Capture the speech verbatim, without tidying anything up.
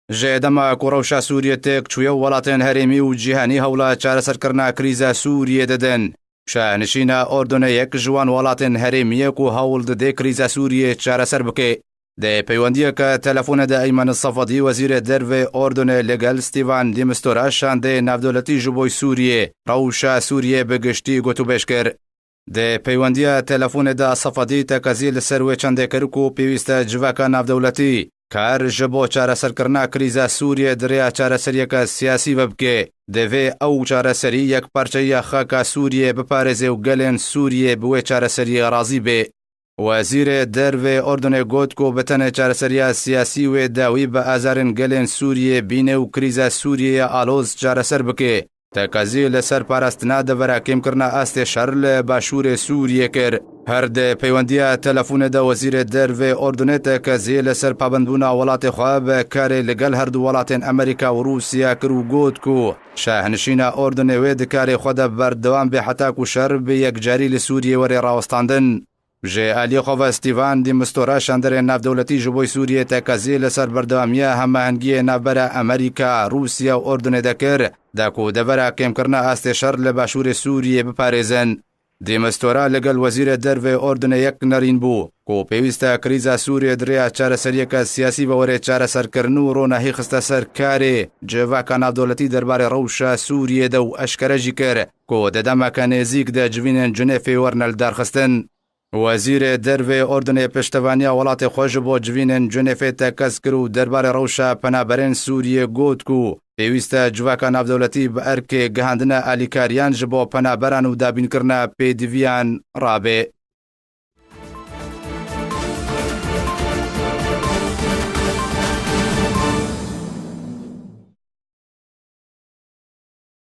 Ji dema ku rewşa Sûriyê têk çûye û welatên herêmî û cîhanî hewla çareserkirina krîza Sûriyê didin, şahnişîna Ordunê yek ji wan welatên herêmî ye ku hewl dide krîza Sûriyê çareser bike. Di peywendiyeke telefonê de Eymen Sefadî, wezîrê dervê Ordunê, li gel Stefan de Mistura şandeyê navdewletî ji bo Sûriyê, rewşa Sûriyê bi giştî gotûbêj kir. Di peywendiya telefonê de Sefadî tekezî li ser wê çendê kir ku pêwîst e civaka navdewletî kar ji bo çareserkirina krîza Sûriyê di rêya çareseriyeke siyasî ve bike. Divê ew çareserî yekparçeyiya xaka Sûriyê biparêze û gelên Sûriyê bi wê çareseriyê razî bê. Wezîrê dervê Ordunê got ku bi tenê çareseriya siyasî wê dawî bi azarên gelên Sûriyê bîne û krîza Sûriyê ya aloz çareser bike. Tekezî li ser parastina devera kêmkirina astê şer li başûrê Sûriyê kir. Her di peywendiya telefonê de wezîrê dervê Ordunê tekezî li ser pabendbûna welatê xwe bi karê li gel her du welatên Amerîka û Rûsya kir û got ku şahnişîna Ordunê wê di karê xwe de berdewam bê heta ku şer bi yekcarî li Sûriyê were rawestandin. Ji aliyê xwe ve Stefan de Mistura şanderê navdewletî ji bo Sûriyê tekezî li ser berdewamiya hemahengiyê navbera Amerîka, Rûsya û Ordunê de kir, de ku devera kêmkirina astê şer li başûrê Sûriyê biparêzin. De Mistura li gel wezîrê dervê Ordunê yek nerîn bû ku pêwîst e krîza Sûriyê di rêya çareseriyeke siyasî ve were çareserkirin û ronahî xiste ser karê civaka navdewletî derbarê rewşa Sûriyê de û eşkere jî kir ku di demeke nêzîk de civînên Cinêfê werine lidarxistin. Wezîrê dervê Ordunê piştevaniya welatê xwe ji bo civînên Cinêfê tekez kir û derbarê rewşa penaberên Sûriyê got ku pêwîst e civaka navdewletî bi erkê gihandina alîkariyan ji bo penaberan û dabînkirina pêdiviyan rabe.